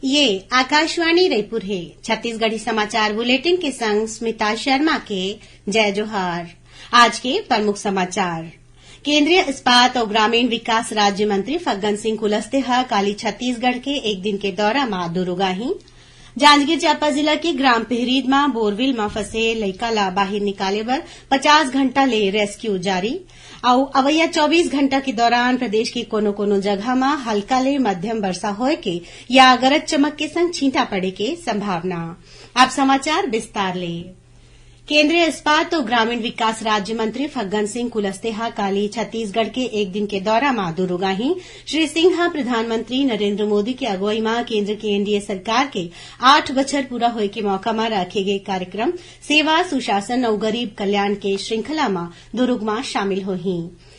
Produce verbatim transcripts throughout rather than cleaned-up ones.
ये आकाशवाणी रायपुर हे। छत्तीसगढ़ी समाचार बुलेटिन के संग स्मिता शर्मा के जय जोहार। आज के प्रमुख समाचार। केंद्रीय इस्पात अउ ग्रामीण विकास राज्य मंत्री फग्गन सिंह कुलस्ते ह काली छत्तीसगढ़ के एक दिन के दौरा म दुरूग आही। जांजगीर चांपा जिला के ग्राम पिहरीद म बोरवेल म फंसे लइका ला बाहिर निकाले बर पचास घंटा ले रेस्क्यू जारी। अउ अवइया चौबीस घंटा के दौरान प्रदेश के कोनो-कोनो जगह म हल्का ले मध्यम वर्षा होए के या गरज चमक के संग छींटा पड़े के संभावना। अब समाचार विस्तार ले। केंद्रीय इस्पात अउ ग्रामीण विकास राज्य मंत्री फग्गन सिंह कुलस्ते ह काली छत्तीसगढ़ के एक दिन के दौरा म दुरूग आही। श्री सिंह ह प्रधानमंत्री नरेंद्र मोदी के अगुवई म केंद्र के एनडीए सरकार के आठ बछर पूरा होए के मौका म रखे गे कार्यक्रम सेवा, सुशासन अउ गरीब कल्याण के श्रृंखला म दुरूग म शामिल होही।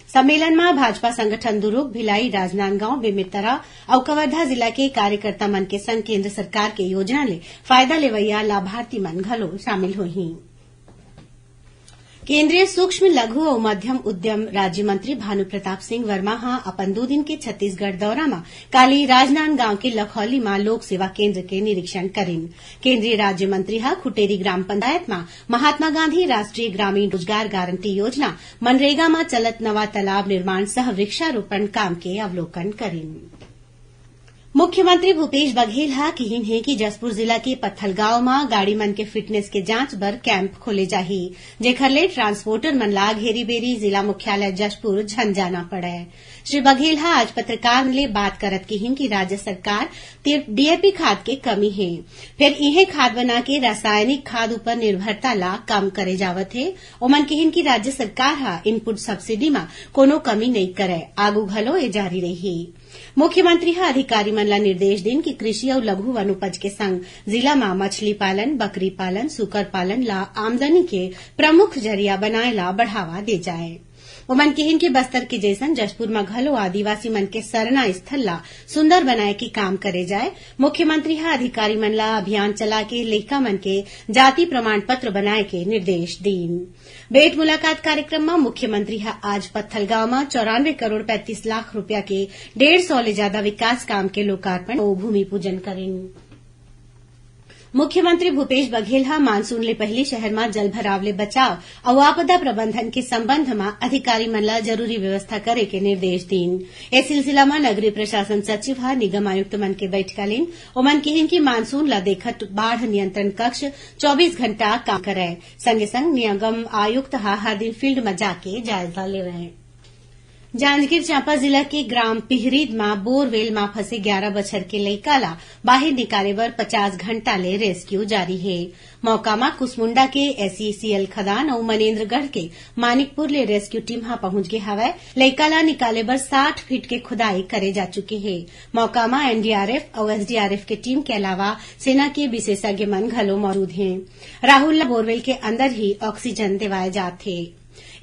सम्मेलन म भाजपा संगठन दुरूग, भिलाई, राजनांदगांव, बेमेतरा अउ कवर्धा जिला के कार्यकर्ता मन के संग केंद्र सरकार के योजना ले फायदा लेवइया लाभार्थी मन घलो शामिल होही। केंद्रीय सूक्ष्म, लघु अउ मध्यम उद्यम राज्य मंत्री भानु प्रताप सिंह वर्मा ह अपन दू दिन के छत्तीसगढ़ दौरा म काली राजनांदगांव के लखौली म लोक सेवा केंद्र के निरीक्षण करिन। केंद्रीय राज्य मंत्री ह खुटेरी ग्राम पंचायत म महात्मा गांधी राष्ट्रीय ग्रामीण रोजगार गारंटी योजना, मनरेगा म चलत नवा तालाब निर्माण सह वृक्षारोपण काम के अवलोकन करिन। मुख्यमंत्री भूपेश बघेल ह किहिन हे कि जशपुर जिला के पत्थलगांव म गाड़ी मन के फिटनेस के जांच बर कैंप खोले जाही, जेखर ले ट्रांसपोर्टर मन ला घेरी-बेरी जिला मुख्यालय जशपुर झन जाना पड़य। श्री बघेल ह आज पत्रकार मन ले बात करत किहिन कि राज्य सरकार तीर डीएपी खाद के कमी हे, फेर इहे खाद बना के रासायनिक खाद ऊपर निर्भरता ला कम करे जावत हे। ओमन किहिन कि राज्य सरकार ह इनपुट सब्सिडी म कोनो कमी नइ करय, आगू घलो ए जारी रही। मुख्यमंत्री ह अधिकारी मन ला निर्देश दिन कि कृषि अउ लघु वनोपज के संग जिला म मछली पालन, बकरी पालन, सूकर पालन ला आमदनी के प्रमुख जरिया बनाए ला बढ़ावा दे जाए। ओमन किहिन कि बस्तर के जैसन जशपुर म घलो आदिवासी मन के सरना स्थल ला सुंदर बनाए के काम करे जाए। मुख्यमंत्री ह अधिकारी मन ला अभियान चला के लइका मन के जाति प्रमाण पत्र बनाए के निर्देश दीन। भेंट मुलाकात कार्यक्रम म मुख्यमंत्री ह आज पत्थलगांव म चौरानवे करोड़ पैंतीस लाख रुपया के डेढ़ सौ ले जादा विकास काम के लोकार्पण अउ भूमि पूजन करिन। मुख्यमंत्री भूपेश बघेल ह मानसून ले पहिली शहर म जल भराव ले बचाव अउ आपदा प्रबंधन के संबंध म अधिकारी मन ल जरूरी व्यवस्था करे के निर्देश दीन। ए सिलसिला म नगरीय प्रशासन सचिव ह निगम आयुक्त मन के बैठका लीन। ओमन किहिन कि मानसून ल देखत बाढ़ नियंत्रण कक्ष चौबीस घंटा काम करय, संगे संग निगम आयुक्त ह हर दिन फील्ड म जाके जायजा लेवय। जांजगीर चांपा जिला के ग्राम पिहरीद म बोरवेल म फंसे ग्यारा बछर के लइका ला बाहिर निकाले बर पचास घंटा ले रेस्क्यू जारी हे। मौका म कुसमुंडा के एसईसीएल खदान अउ मनेन्द्रगढ़ के मानिकपुर ले रेस्क्यू टीम ह पहुंच गे हवय। लइका ला निकाले बर साठ फीट के खुदाई करे जा चुके हे। मौका म एनडीआरएफ अउ एसडीआरएफ के टीम के अलावा सेना के विशेषज्ञ मन घलो मौजूद हें। राहुल ला बोरवेल के अंदर ही ऑक्सीजन देवाए जात हे।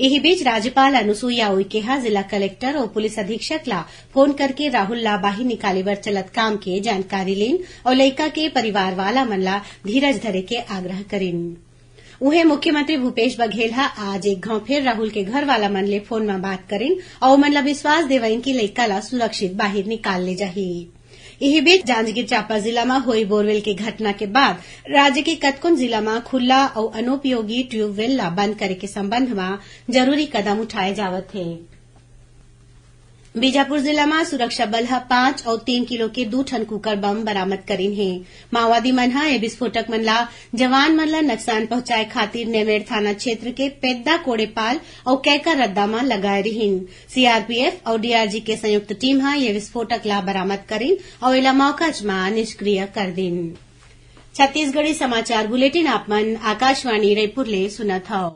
इही बीच राज्यपाल अनुसुईया उइके ह जिला कलेक्टर अउ पुलिस अधीक्षक ला फोन करके राहुल ला बाहिर निकाले बर चलत काम के जानकारी लीन अउ लइका के परिवार वाला मन ला धीरज धरे के आग्रह करिन। उहें, मुख्यमंत्री भूपेश बघेल ह आज एक घांव फेर राहुल के घर वाला मन ले फोन म बात करिन अउ ओमन ला विश्वास देवइन कि लइका ला सुरक्षित बाहिर निकाल ले जाही। इही बीच, जांजगीर चांपा जिला म होई बोरवेल के घटना के बाद राज्य के कतकोन जिला म खुल्ला अउ अनुपयोगी ट्यूबवेल ला बंद करे के संबंध म जरूरी कदम उठाए जावत हे। बीजापुर जिला म सुरक्षा बल ह पांच अउ तीन किलो के दू ठन कुकर बम बरामद करिन हे। माओवादी मन ह ए विस्फोटक मन ला जवान मन ला नुकसान पहुंचाए खातिर नेमेड़ थाना क्षेत्र के पेद्दा कोड़ेपाल अउ कैका रद्दा म लगाए रिहिन। सीआरपीएफ अउ डीआरजी के संयुक्त टीम ह ये विस्फोटक ला बरामद करिन अउ एला मौकाच म निष्क्रिय कर दिन। छत्तीसगढ़ी समाचार बुलेटिन आप मन आकाशवाणी रायपुर ले सुनत हव।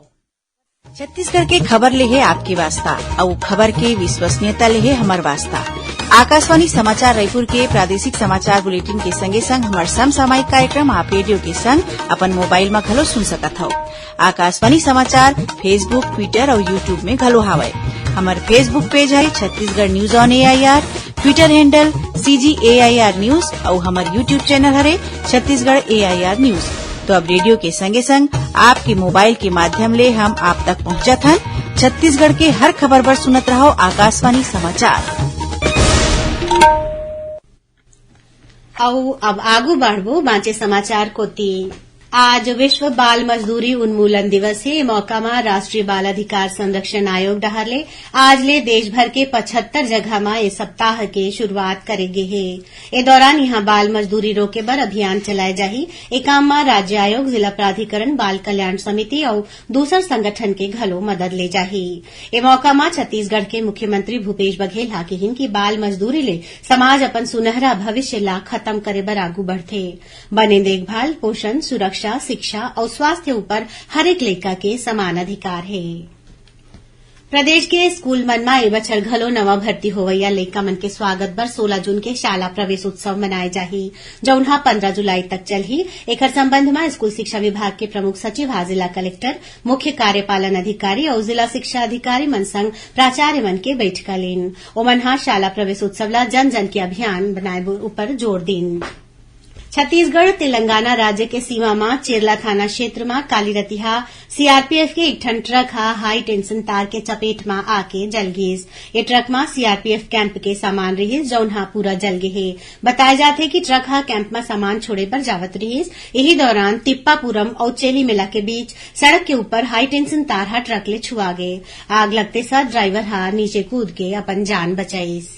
छत्तीसगढ़ के खबर ले हे आपके वास्ता, अउ खबर के विश्वसनीयता ले हे हमर वास्ता। आकाशवाणी समाचार रायपुर के प्रादेशिक समाचार बुलेटिन के संगे संग हमर समसामयिक कार्यक्रम आप रेडियो के संग अपन मोबाइल म घलो सुन सकत हव। आकाशवाणी समाचार Facebook, Twitter अउ YouTube में घलो हावय। हमर Facebook पेज हरे Chhattisgarh news on AIR, Twitter handle CG AIR news अउ हमर YouTube चैनल हरे छत्तीसगढ़ एआईआर न्यूज। तो अब रेडियो के संगे संग आपके मोबाइल के माध्यम ले हम आप तक पहुंचत हन। छत्तीसगढ़ के हर खबर बर सुनत रहव आकाशवाणी समाचार। अउ अब आगू बढ़बो बांचे समाचार कोति। आज विश्व बाल मजदूरी उन्मूलन दिवस हे। ए मौका म राष्ट्रीय बाल अधिकार संरक्षण आयोग डहार ले आज ले देश भर के पचहत्तर जगह म ए सप्ताह के शुरुआत करे गे हे। ए दौरान इहां बाल मजदूरी रोके बर अभियान चलाए जाही। ए काम म राज्य आयोग, जिला प्राधिकरण, बाल कल्याण समिति अउ दूसर संगठन के घलो मदद ले जाही। ए मौका म छत्तीसगढ़ के मुख्यमंत्री भूपेश बघेल ह किहिन कि बाल मजदूरी ले समाज अपन सुनहरा भविष्य ला खत्म करे बर आगू बढ़थे। बने देखभाल, पोषण, सुरक्षा, शिक्षा अउ स्वास्थ्य ऊपर हरेक लइका के समान अधिकार हे। प्रदेश के स्कूल मन म ए बछर घलो नवा भर्ती होवइया लइका मन के स्वागत बर सोला जून के शाला प्रवेश उत्सव मनाए जाही, जउन ह पंद्रह जुलाई तक चलही। एखर संबंध म स्कूल शिक्षा विभाग के प्रमुख सचिव ह जिला कलेक्टर, मुख्य कार्यपालन अधिकारी अउ जिला शिक्षा अधिकारी मन संग प्राचार्य मन के बइठका लीन। ओमन ह शाला प्रवेश उत्सव ला जन जन के अभियान बनाए बर ऊपर जोर दीन। छत्तीसगढ़ तेलंगाना राज्य के सीमा म चेरला थाना क्षेत्र म काली रतिहा सीआरपीएफ के एक ठन ट्रक ह हाई टेंशन तार के चपेट म आके जल गिस। ए ट्रक म सीआरपीएफ कैंप के सामान रिहिस, जउन ह पूरा जल गे हे। बताए जाथे कि ट्रक ह कैंप म सामान छोड़े बर जावत रिहिस। इही दौरान तिप्पापुरम अउ चेलीमेला के बीच सड़क के ऊपर हाई टेंशन तार ह ट्रक ले छुआ गे। आग लगते साथ ड्राइवर ह नीचे कूद के अपन जान बचाइस।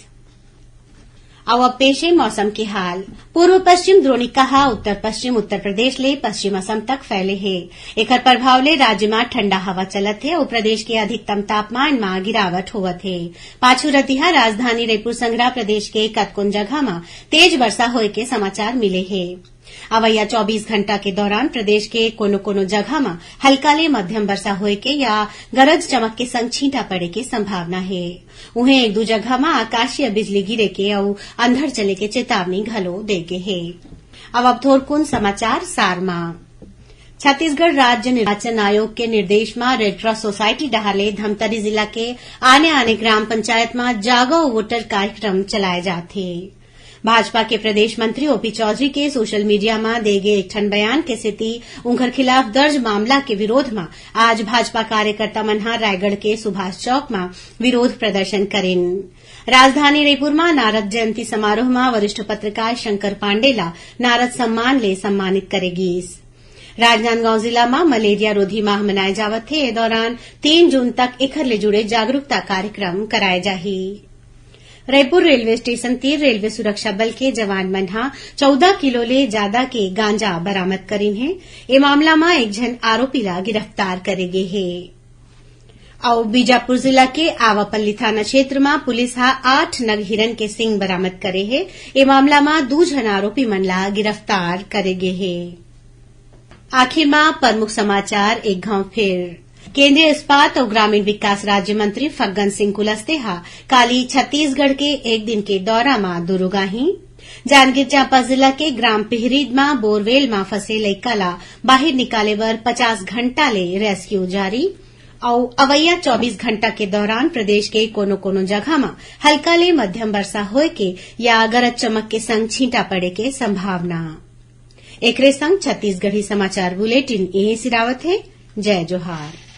अउ अब पेश हे मौसम के हाल। पूर्व पश्चिम द्रोणिका ह उत्तर पश्चिम उत्तर प्रदेश ले पश्चिम असम तक फैले हे। एखर प्रभाव ले राज्य म ठंडा हवा चलत हे अउ प्रदेश के अधिकतम तापमान म गिरावट होवत हे। पाछू रतिहा राजधानी रईपुर संघरा प्रदेश के कतकोन जगह म तेज वर्षा होए के समाचार मिले हे। अवइया चौबीस घंटा के दौरान प्रदेश के कोनो-कोनो जगह म हल्का ले मध्यम वर्षा होए के या गरज चमक के संग छींटा पड़े के संभावना हे। उहें, एक दू जगह म आकाशीय बिजली गिरे के अउ अंधड़ चले के चेतावनी घलो दे गे हे। अब, अब थोरकुन समाचार सार म। छत्तीसगढ़ राज्य निर्वाचन आयोग के निर्देश म रेड क्रॉस सोसाइटी डहार ले धमतरी जिला के आने-आने ग्राम पंचायत म जागो वोटर कार्यक्रम चलाए जाथे। भाजपा के प्रदेश मंत्री ओपी चौधरी के सोशल मीडिया म दे गे एक ठन बयान के सेती उंखर खिलाफ दर्ज मामला के विरोध म आज भाजपा कार्यकर्ता मन ह रायगढ़ के सुभाष चौक म विरोध प्रदर्शन करिन। राजधानी रईपुर म नारद जयंती समारोह म वरिष्ठ पत्रकार शंकर पांडे ला नारद सम्मान ले सम्मानित करे गीस। राजनांदगांव जिला म मलेरिया रोधी माह मनाए जावत हे। ए दौरान तीन जून तक एखर ले जुड़े जागरूकता कार्यक्रम कराए जाही। रईपुर रेलवे स्टेशन तीर रेलवे सुरक्षा बल के जवान मन ह चौदह किलो ले जादा के गांजा बरामद करिन हे। ए मामला म एक झन आरोपी ला गिरफ्तार करे गे हे। अउ बीजापुर जिला के आवापल्ली थाना क्षेत्र म पुलिस ह आठ नग हिरन के सींग बरामद करे हे। ए मामला म दू झन आरोपी मन ला गिरफ्तार करे गे हे। आखिर म प्रमुख समाचार एक घांव फिर। केंद्रीय इस्पात अउ ग्रामीण विकास राज्य मंत्री फग्गन सिंह कुलस्ते ह काली छत्तीसगढ़ के एक दिन के दौरा म दुरूग आही। जांजगीर चांपा जिला के ग्राम पिहरीद म बोरवेल म फंसे लइका ला बाहिर निकाले बर पचास घंटा ले रेस्क्यू जारी। अउ अवइया चौबीस घंटा के दौरान प्रदेश के कोनो-कोनो जगह म हल्का ले मध्यम वर्षा होए के या गरज चमक के संग छींटा पड़े के संभावना। एकरे संग छत्तीसगढ़ी समाचार बुलेटिन इहें सिरावत हे। जय जोहार।